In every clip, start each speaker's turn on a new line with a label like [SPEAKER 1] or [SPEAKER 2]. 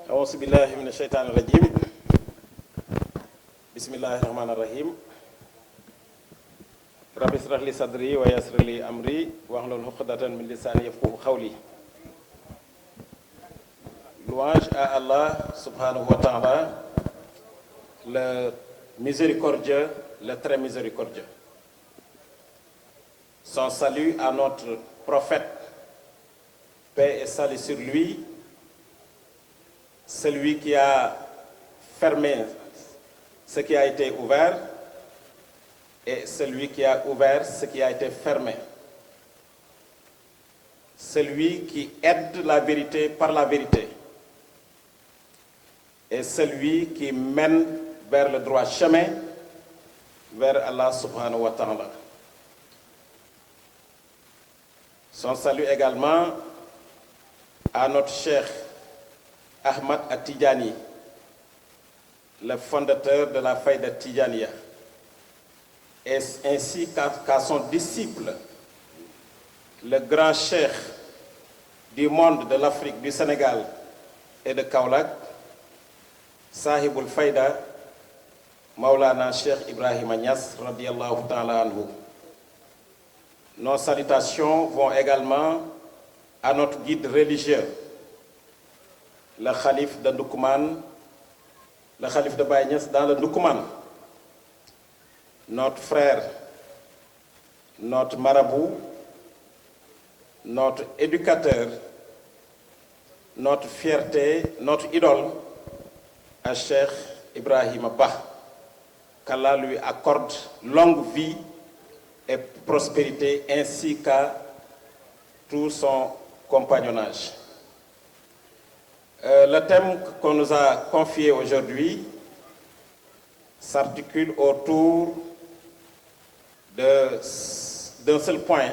[SPEAKER 1] أعوذ بالله من الشيطان الرجيم بسم الله الرحمن الرحيم رب اشرح لي صدري ويسر لي أمري واحلل عقدة من لساني يفقهوا قولي. Louange à Allah subhanahu wa ta'ala, le miséricordieux, le très miséricordieux. Son salut à notre prophète, paix et salut sur lui, celui qui a fermé ce qui a été ouvert et celui qui a ouvert ce qui a été fermé. Celui qui aide la vérité par la vérité et celui qui mène vers le droit chemin, vers Allah subhanahu wa ta'ala. Son salut également à notre cheikh Ahmad At-Tidjani, le fondateur de la Faïda Tidjaniya, et ainsi qu'à son disciple, le grand cheikh du monde de l'Afrique, du Sénégal et de Kaolack, Sahibul Faïda, Maulana Cheikh Ibrahima Niass, radiyallahu ta'ala anhu. Nos salutations vont également à notre guide religieux, le Khalif de Ndoukoumane, le Khalif de Baye Niass dans le Ndoukoumane, notre frère, notre marabout, notre éducateur, notre fierté, notre idole, à Cheikh Ibrahima Ba, qu'Allah lui accorde longue vie et prospérité ainsi qu'à tout son compagnonnage. Le thème qu'on nous a confié aujourd'hui s'articule autour d'un seul point,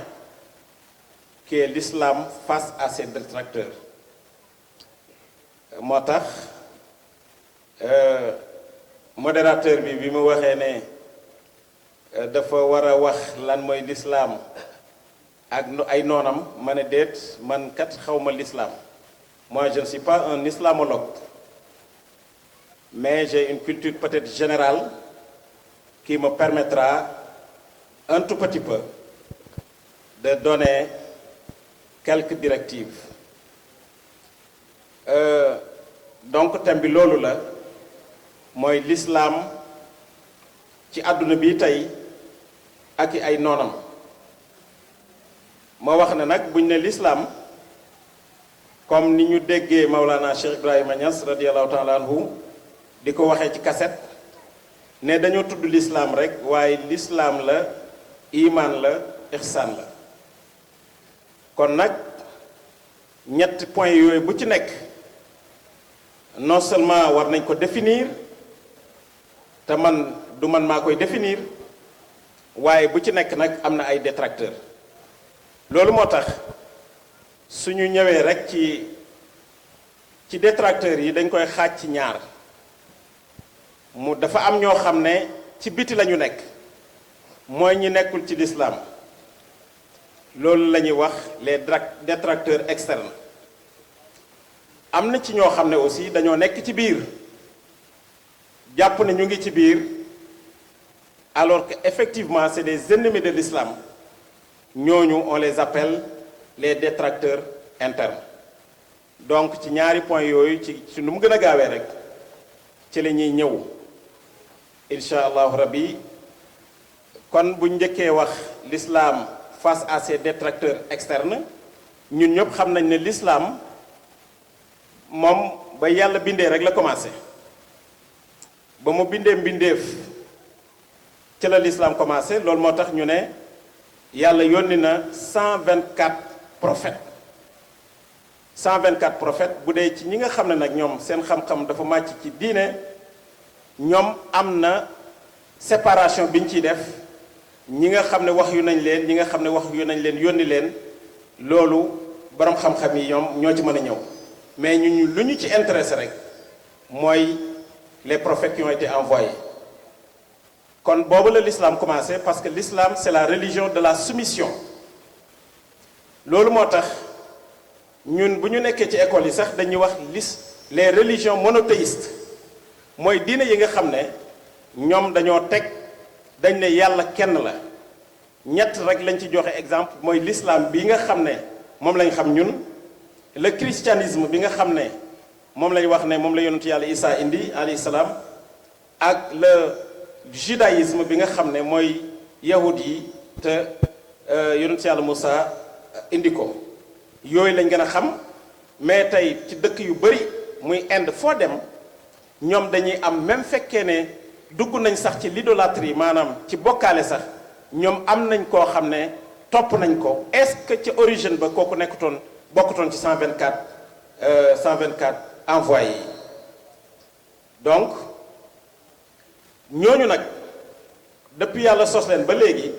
[SPEAKER 1] qui est l'islam face à ses détracteurs. Moo tax modérateur bi mu waxee ne dafa war a wax lan mooy l'islam ak ay noonam ma ne déet man kat xawma l'islam. Moi je ne suis pas un islamologue, mais j'ai une culture peut-être générale qui me permettra un tout petit peu de donner quelques directives. Donc thème bi loolu la mooy l'islam ci àdduna bi tey ak i ay noonam. ma wax ne nag buñ ne l'islam comme ni ñu déggee Maulana Cheikh Ibrahima Niass radiyallahu ta'ala anhu di ko waxee ci cassette ne dañoo tudd l'islam rek waaye l'islam la iman la ihsan la. kon nag ñetti point yooyu bu ci nekk non seulement war nañ ko définir te man du man maa koy définir waaye bu ci nekk nag am na ay détracteurs. loolu moo tax suñu ñëwee rek ci détracteurs yi dañ koy xaaj ci ñaar. mu dafa am ñoo xam ne ci biti la ñu nekk mooy ñi nekkul ci l'islam, loolu la ñuy wax les détracteurs externes. am na ci ñoo xam ne aussi dañoo nekk ci biir jàpp ne ñu ngi ci biir alors que effectivement c'est des ennemis de l'islam. ñooñu on les appelle les détracteurs internes. donc ci ñaari point yooyu ci nu mu gën a gaawee rek ci la ñuy ñëw incha allahu rabbi. kon bu njëkkee wax l'islam face à ses détracteurs externes, ñun ñëpp xam nañ ne l'islam moom ba yàlla bindee rek la commencé. ba mu bindee mbindeef ci la l'islam commencé. loolu moo tax ñu ne yàlla yónni na 124 prophètes. 124 prophètes bu dee ci ñi nga xam ne nag ñoom seen xam-xam dafa màcc ci diine ñoom am na séparation bi ñu ciy def. ñi nga xam ne wax yu nañ leen ñi nga xam ne wax yu nañ leen yónni leen loolu borom xam-xam yi ñoom ñoo ci mën a ñëw. mais ñu lu ñu ci intéressé rek mooy les prophètes qui ont été envoyés. kon boobu la l'islam commencé parce que l'islam c'est la religion de la soumission. loolu moo tax ñun bu ñu nekkee ci école yi sax dañuy wax les religions monothéistes mooy diine yi nga xam ne ñoom dañoo teg dañ ne yàlla kenn la ñett rek lañ ci joxe exemple mooy l'islam bi nga xam ne moom lañ xam ñun le christianisme bi nga xam ne moom lañ wax ne moom la yonentu yàlla Isa indi alayhi salaam ak le judaïsme bi nga xam ne mooy yahud yi te yonentu yàlla Moussa indi ko yooyu lañ gën a xam mais tey ci dëkk yu bari muy Inde foo dem ñoom dañuy am même fekkee ne dugg nañ sax ci l'idolâtrie maanaam ci bokkaale sax ñoom am nañ koo xam ne topp nañ ko est-ce que ci origine ba kooku bokkutoon ci 124 envoyés yi donc ñooñu nag depuis yàlla sos leen ba léegi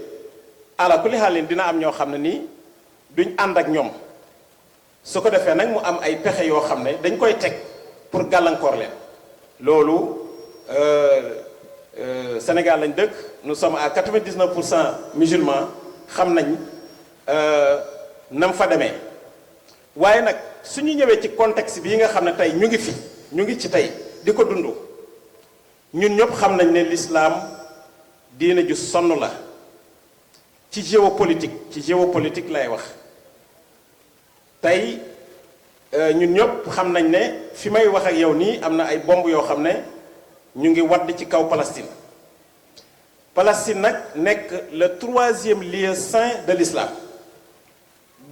[SPEAKER 1] ala kulli xaalin dina am ñoo xam ne nii duñ ànd ak ñoom su ko defee nag mu am ay pexe yoo xam ne dañ koy teg pour gàllankoor leen loolu Sénégal lañ dëkk nous sommes à 99% musulmans xam nañ nam fa demee waaye nag su ñu ñëwee ci contexte bii nga xam ne tey ñu ngi ci tey di ko dund ñun ñëpp xam nañ ne l'islam diine ju sonn la ci géopolitique lay wax tey ñun ñëpp xam nañ ne fi may wax ak yow nii am na ay bomb yoo xam ne ñu ngi wadd ci kaw Palestine nag nekk le 3e lieu saint de l'islam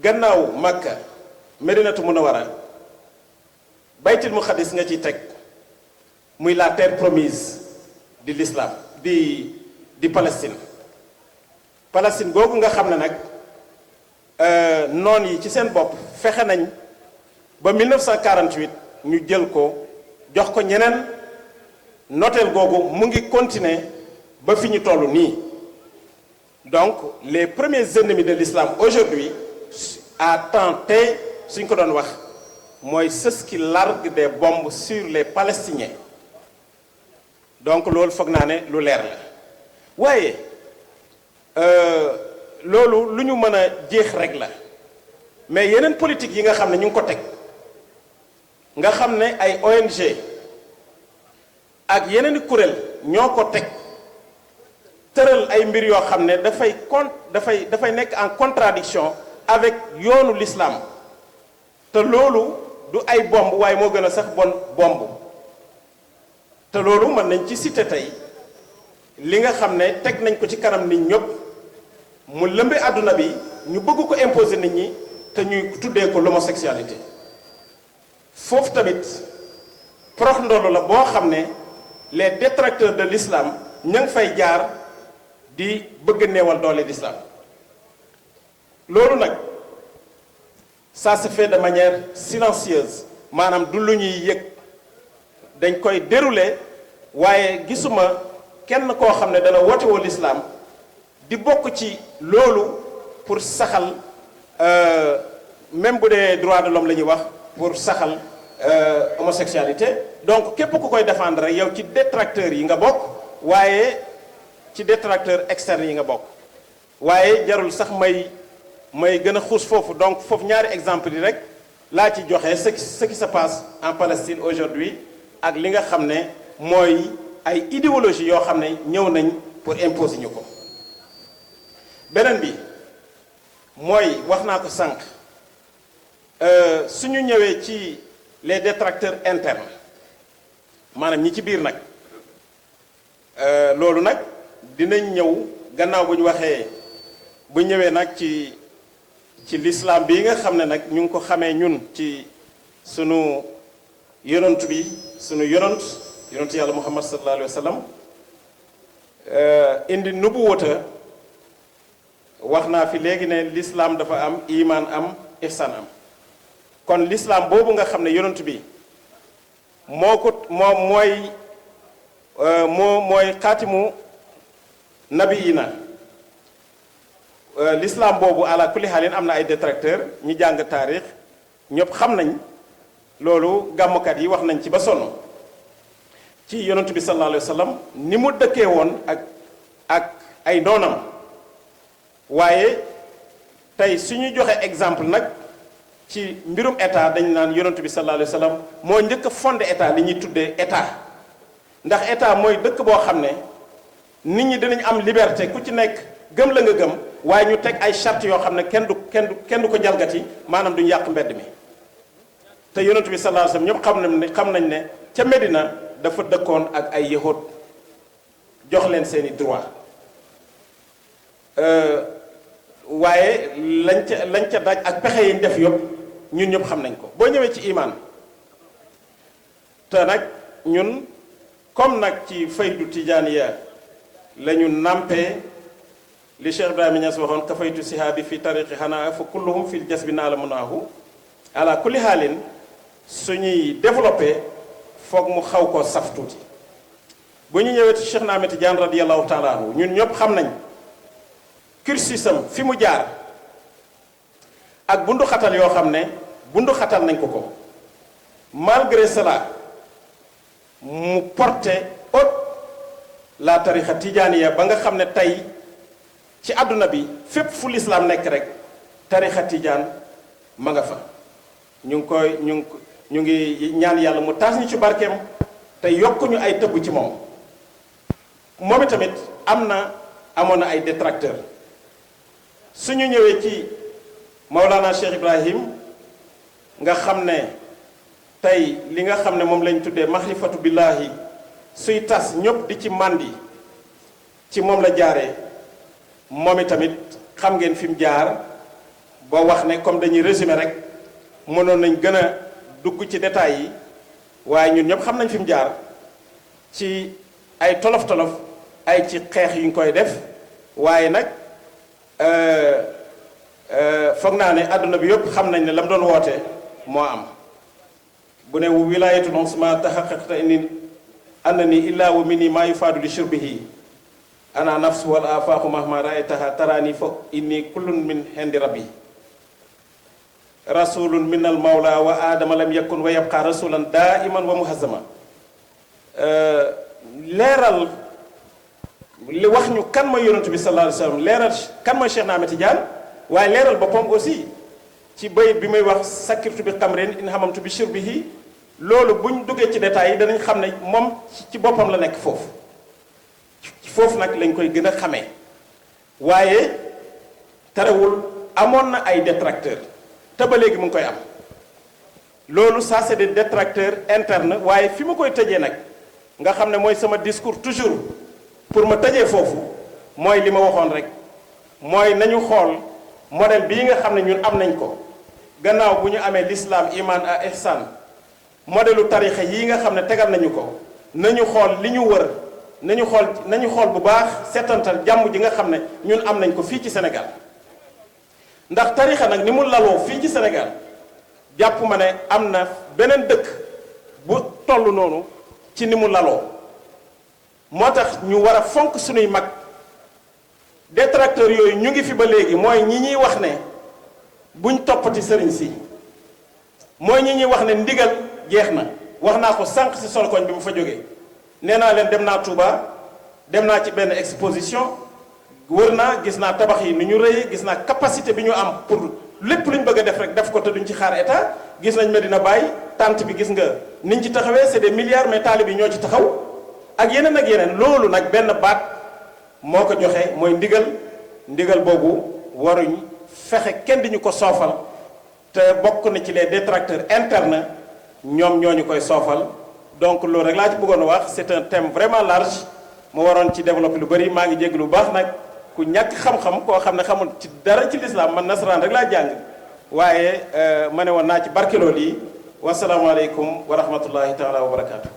[SPEAKER 1] gannaaw Makka Medinatu Munawara Baytul Muqaddis nga ciy teg muy la terre promise de l'islam di Palestine googu nga xam ne nag noon yi ci seen bopp fexe nañ ba 1948 ñu jël ko jox ko ñeneen noteel googu mu ngi continuer ba fi ñu toll nii donc les premiers ennemis de l'islam aujourd'hui à temps T suñ ko doon wax mooy ceux qui larguent des bombes sur les Palestiniens donc loolu foog naa ne lu leer la waaye loolu lu ñu mën a jeex rek la mais yeneen politique yi nga xam ne ñu ngi ko teg nga xam ne ay ONG ak yeneen i kuréel ñoo ko teg tëral ay mbir yoo xam ne dafay nekk en contradiction avec yoonu l'islam te loolu du ay bomb waaye moo gën a sax bon bomb te loolu mën nañ ci citer tey li nga xam ne teg nañ ko ci kanam nit ñëpp mu lëmbe àdduna bi ñu bëgg ko imposer nit ñi te ñuy tuddee ko l'homosexualité foofu tamit prox ndolu la boo xam ne les détracteurs de l'islam ña ngi fay jaar di bëgg neewal doole l'islam loolu nag ça se fait de manière silencieuse maanaam du lu ñuy yëg dañ koy dérouler waaye gisuma kenn koo xam ne dana woote woo l'islam di bokk ci loolu pour saxal même bu dee droit de l'homme la ñuy wax pour saxal homosexualité donc képp ku koy défendre rek yow ci détracteurs yi nga bokk waaye ci détracteurs externes yi nga bokk waaye jarul sax may gën a xuus foofu donc foofu ñaari exemple yi rek laa ci joxe ce qui se passe en Palestine aujourd'hui ak li nga xam ne mooy ay idéologie yoo xam ne ñëw nañ pour imposer ñu ko beneen bi mooy wax naa ko sànq suñu ñëwee ci les détracteurs internes maanaam ñi ci biir nag loolu nag dinañ ñëw gannaaw bu ñu waxee bu ñëwee nag ci l'islam bi nga xam ne nag ñu ngi ko xamee ñun ci sunu yonent bi sunu yonent yàlla Muhammad sallallahu alayhi wa sallam indi nubuwata wax naa fi léegi ne l'islam dafa am iman am ihsan am kon l'islam boobu nga xam ne yonent bi mooy xaatimu nabiyina l'islam boobu ala kulli haalin am na ay détracteurs ñi jàng taarix ñëpp xam nañ loolu gàmmkat yi wax nañ ci ba sonn ci yonent bi sallallahu alayhi wa sallam ni mu dëkkee woon ak ay noonam waaye tey suñu joxe exemple nag ci mbirum état dañ naan yonent bi sallallahu alayhi wa sallam moo njëkk a fondé état li ñuy tuddee état ndax état mooy dëkk boo xam ne nit ñi dinañ am liberté ku ci nekk gëm la nga gëm waaye ñu teg ay charte yoo xam ne kenn du ko jalgati maanaam duñu yàq mbedd mi te yonent bi sallallahu alayhi wa sallam ñëpp xam nañ ne ca Medina dafa dëkkoon ak ay yahud jox leen seeni droit waaye lañ ca daj ak pexe yi ñu def yëpp ñun ñëpp xam nañ ko boo ñëwee ci iman te nag ñun comme nag ci faydu tijaaniya la ñu nampee li Cheikh Ibrahima Niass waxoon kafaytu sihaabi fi tariqi xanaa fa kulluhum fil jasbi naa la munaahu ala kulli haalin suñuy développé foog mu xaw koo saf tuuti bu ñu ñëwee ci Cheikh na Ahmed Tidiane radiyallahu taala anhu ñun ñëpp xam nañ cursusam fi mu jaar ak bundu xatal yoo xam ne bundu xatal nañ ko malgré cela mu porté haute la tarixa tijaaniya ba nga xam ne tey ci àdduna bi fépp fu lislaam nekk rek tarixa tijaan ma nga fa ñu ngi ñaan yàlla mu taas ñu ci barkeem te yokkuñu ay tëbb ci moom itamit amoon na ay détracteur suñu ñëwee ci Maulana Cheikh Ibrahim nga xam ne tey li nga xam ne moom lañ tuddee maxrifatu billahi suy tas ñëpp di ci màndi ci moom la jaaree moom itamit xam ngeen fi mu jaar ba wax ne comme dañuy résumé rek mënoon nañ gën a dugg ci détails yi waaye ñun ñëpp xam nañ fi mu jaar ci ay tolof-tolof ay ci xeex yu ñu koy def waaye nag foog naa ne àdduna bi yëpp xam nañ ne la mu doon woote moo am bu ne wilaayatu non suma taxaqaqta inni annani illa wa minni maa yufaadu li shurbihi ana nafsu wal afaaxu mahma raaytaha taraani foog inni kullun min hendi rabbi rasulun min al mawla wa aadama lam yakun wa yabqa rasulan daiman wa muhazama leeral li wax ñu kan mooy yonent bi sallallahu alayhi wa sallam leeral kan mooy Cheikh na Ahmed Tidiane waaye leeral boppam aussi ci bayit bi muy wax sakirtu bi xamrin in hamamtu bi shurbihi loolu buñ duggee ci détails yi danañ xam ne moom ci boppam la nekk foofu nag lañ koy gën a xamee waaye terewul amoon na ay détracteurs te ba léegi mu ngi koy am loolu ça c'est des détracteurs internes waaye fi ma koy tëjee nag nga xam ne mooy sama discours toujours pour ma tëjee foofu mooy li ma waxoon rek mooy nañu xool modèle bii nga xam ne ñun am nañ ko gannaaw bu ñu amee l'islam iman ak ihsan modèlu tarixa yii nga xam ne tegal nañu ko nañu xool li ñu wër nañu xool bu baax seetantal jàmm ji nga xam ne ñun am nañ ko fii ci Sénégal ndax tarixa nag ni mu laloo fii ci Sénégal jàpp ma ne am na beneen dëkk bu toll noonu ci ni mu laloo moo tax ñu war a fonk suñuy mag détracteurs yooyu ñu ngi fi ba léegi mooy ñi ñuy wax ne buñ toppati sëriñ si mooy ñi ñuy wax ne ndigal jeex na wax naa ko sànq si solkoñ bi mu fa jógee nee naa leen dem naa Touba dem naa ci benn exposition wër naa gis naa tabax yi ni ñu rëyee gis naa capacité bi ñu am pour lépp lu ñu bëgg a def rek def ko te duñ ci xaar état gis nañ Medina Baye tente bi gis nga niñ ci taxawee c'est des milliards mais taalib yi ñoo ci taxaw ak yeneen loolu nag benn baat moo ko joxe mooy ndigal boobu waruñ fexe kenn di ñu ko soofal te bokk na ci les détracteurs internes ñoom ñoo ñu koy soofal donc loolu rek laa ci bëggoon a wax c'est un thème vraiment large mu waroon ci développer lu bëri maa ngi jégg lu baax nag ku ñàkk xam-xam koo xam ne xamul ci dara ci lislaam man nasaraan rek laa jàng waaye ma ne woon naa ci barkelool yi wasalaamaaleykum wa rahmatullahi taala wa barakaatu.